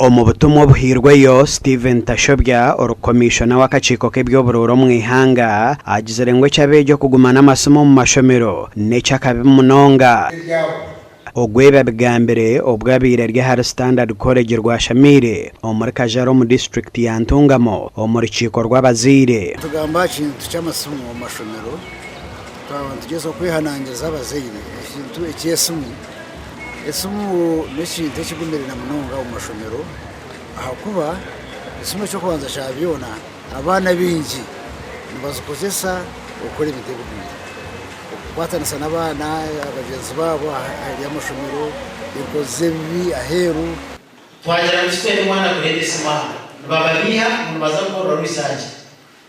Omu butumwa obuhairweyo, Stephen Tashobya, orikukomishona w'akakiiko k'eby'oburuuru omu ihanga, agizire ngu eky'abeegi okuguma n'amasimu omu mashomero n'eky'akabi munonga. Ogu ebi abigambire obu abaire ari ahari Standard College Rwashamaire omuri Kajara omu disiturikiti ya Ntungamo omu rukiiko rw'abazaire. Tugamba aha kintu ky'amasimu omu mashomero, twaba nitugyezaho kwehanangiriza abazaire ekintu eky'esimu. Esimu n'ekintu ekigumire na munonga omu mashomero ahakuba esimu eky'okubanza kya byona abaana baingi nibazikozesa okukora ebintu ebigwire. Okukwatanisa n'abaana bagyenzi baabo aheeru y'amashomero, enkozi z'ebibi aheeru. Twagira ngu titwenda omwana kureeta esimu aha, nibababiiha ngu nibaza kukoreraho research.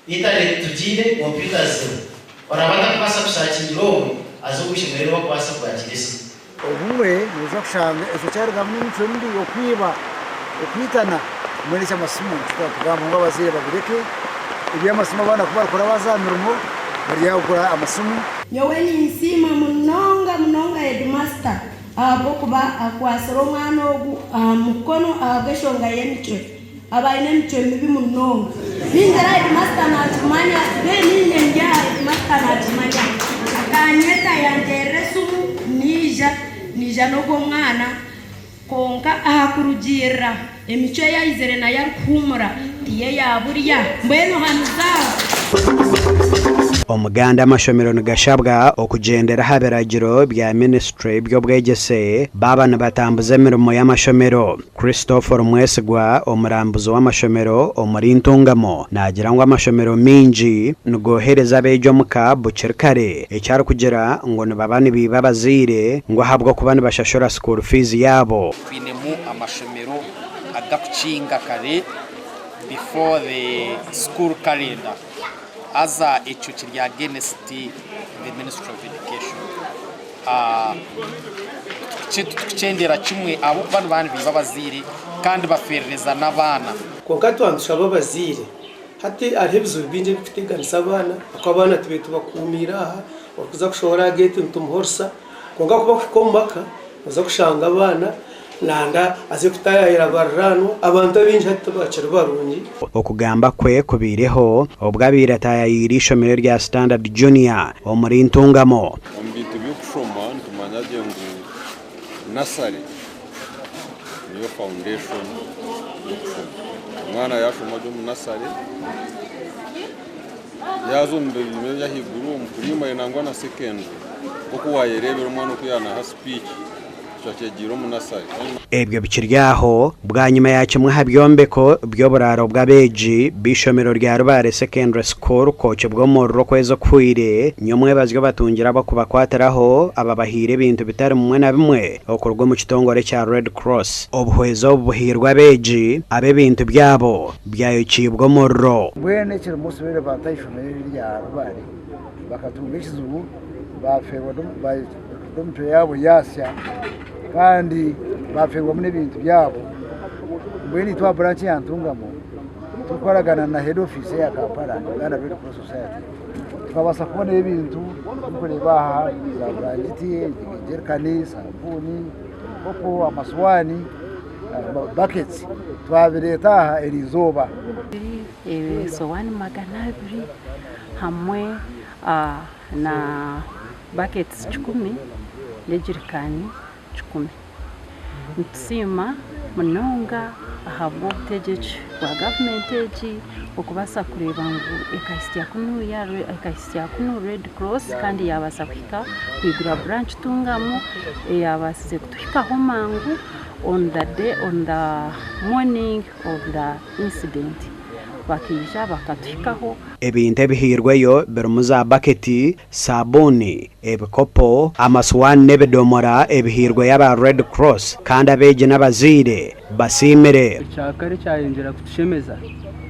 Intaneti tugiine, kompyuta ziriho. Oraabe atakubaasa kusaakingira obwe, aze omu ishomero eri wakubaasa kwakira esimu. Obumwe noija kushanga ekyo kyarugamu n'emicwe mibi, okwiba, okwitana mbwenu eky'amasimu nikyo twakugamba ngu abazaire babireke, eby'amasimu abaana ku barikukura baaza aha mirimo bari aho kugura amasimu. Nyowe ninsiima munonga munonga heedimasita ahabw'okuba akwatsire omwana ogu aha mukono ahabw'enshonga y'emicwe. Aba aine emicwe mibi munonga. Ningira headmaster nakimanya then inye ndi aha headmaster nakimanya. Akanyeta yanterera esimu naija, naija n'ogwo mwana kwonka aha kurugiirira emicwe ei aizire nayo arikuhuumura tiyo eya burya. Mbwenu hamiza aho. Omuganda amashomero nigashabwa okugyendera aha biragiro bya minisiture y'eby'obwegyese baaba nibatambuza emirimo y'amashomero. Christopher Mwesigwa, omurambuzi w'amashomero omuri Ntungamo naagira ngu amashomero maingi nigoohereza abeegi omuka bukiri kare eki arikugira ngu nibaba nibaiba abazaire ngu ahabw'okuba nibashashura school fees yaabo. Twinemu amashomero agakukinga kare before the school calendar haza ekyo kiri against the ministry of education. Titukukyendera kimwe ahabw'okuba nibaba nibaiba abazaire kandi bafeerereza n'abaana. Kwonka twaba nitushaba abazaire, hati hariho ebizibu bingi ebirikuteganisa abaana ahakuba abaana tubaire tubakuumiire aha, orikuza kushohora aha geeti nitumuha orusa, kwonka ku barikuhika omu maka noza kushanga abaana nanda aze kutayaayira abariraanwa, abantu abaingi hati tibakiri barungi. Okugamba kwe kubaireho obu abaire ataayayiire eishomero erya Standard Junior omuri Ntungamo. Omu bintu by'okushoma nitumanya gye ngu nasare niyo foundation y'okushoma. Omwana yaashoma gye omu nasare, yaaza omu bibiina eby'ahaiguru omu puraimari nangwa na sekendure, nk'oku waayereebera omwana oku yaanaha sipiiki, ekyo akyegiire omu nasare. Ebyo bikiri aho bwanyima ya kimwe aha byombeko by'oburaaro bw'abeegi b'eishomero rya Rubare Secondary School kwokibwa omuriro okwezi okuhweire, nyomwebazyo batungire ab'okubakwatiraho ababahaire ebintu bitari bimwe na bimwe okuruga omu kitongore ekya Red Cross. Obuhwezi obu buhairwe abeegi ab'ebintu byabo byayokiibwe omuriro. Mbwenu ekiri most relevant aha ishomero eri erya Rubare bakatunga ekizibu bafeerwa n'emitwe yaabo yaasya kandi bafeerwamu n'ebintu byabo. Mbwenu itwe aha branch ya Ntungamo turikukoragana na head office eya Kampala Uganda Red Cross Society tukabaasa kubona ebintu orikureeba aha za burangiti, jerikani, sabuuni, ebikopo, amasuwaani, baketi twabireeta aha eriizooba. Esowaani 200 hamwe na baketi 100 n'egirikaani 100. Nitusiima munonga ahabw'obutegyeki bwa gavumenti egi okubaasa kureeba ngu ekahitsya kunu Red Cross kandi yaabaasa kuhika kwigura branch Ntungamo eyabaasize kutuhikaho mangu on the day on the morning of the incident bakaija bakatuhikaho. Ebintu ebihairweyo birimu za baketi, saabuuni, ebikopo, amasuwaani n'ebidomora ebihairweyo aba Red Cross kandi abeegi n'abazaire basiimire. Ekyakare kyayongyera kutushemeza,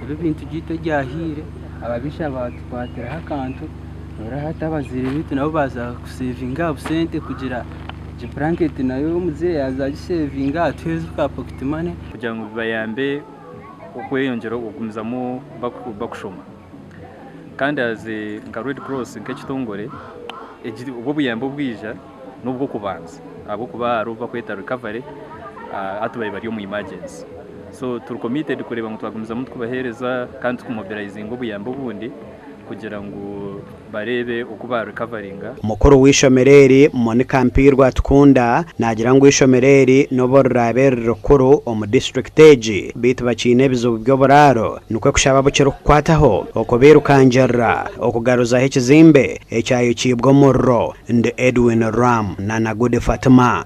ebi ebintu byaitu ebyahiire, ababisha baatukwatiraho akantu, reero hati abazaire baitu nabo baaza kusevinga aha busente kugira egi buranketi nayo omuzaire yaaza agisevinga atuheereze ka poketi mane. Kugira ngu bibayambe okweyongyera okugumizamu bakushoma. Kandi as nka Red Cross nk'ekitongore, obu obuyambi obwija n'obw'okubanza ahabw'okuba hariho obu barikweta recovery hati bari bari omu emergency. So turi committed kureeba ngu twagumizamu tukubaheereza kandi tukumobilizinga obuyambi obundi kugira ngu bareebe oku ba recoveringa. Mukuru w'eishomero eri, Monica Mpiirwe Atukunda naagira ngu eishomero eri n'obu riraabe riri rikuru omu disiturikiti egi beitu bakiine ebizibu by'oburaaro nikwo kushaba abu kirikukwataho okubairukangirira okugaruzaho ekizimbe ekyayokiibwe omuriro. Ndi Edwin Ram na Nagudi Fatima.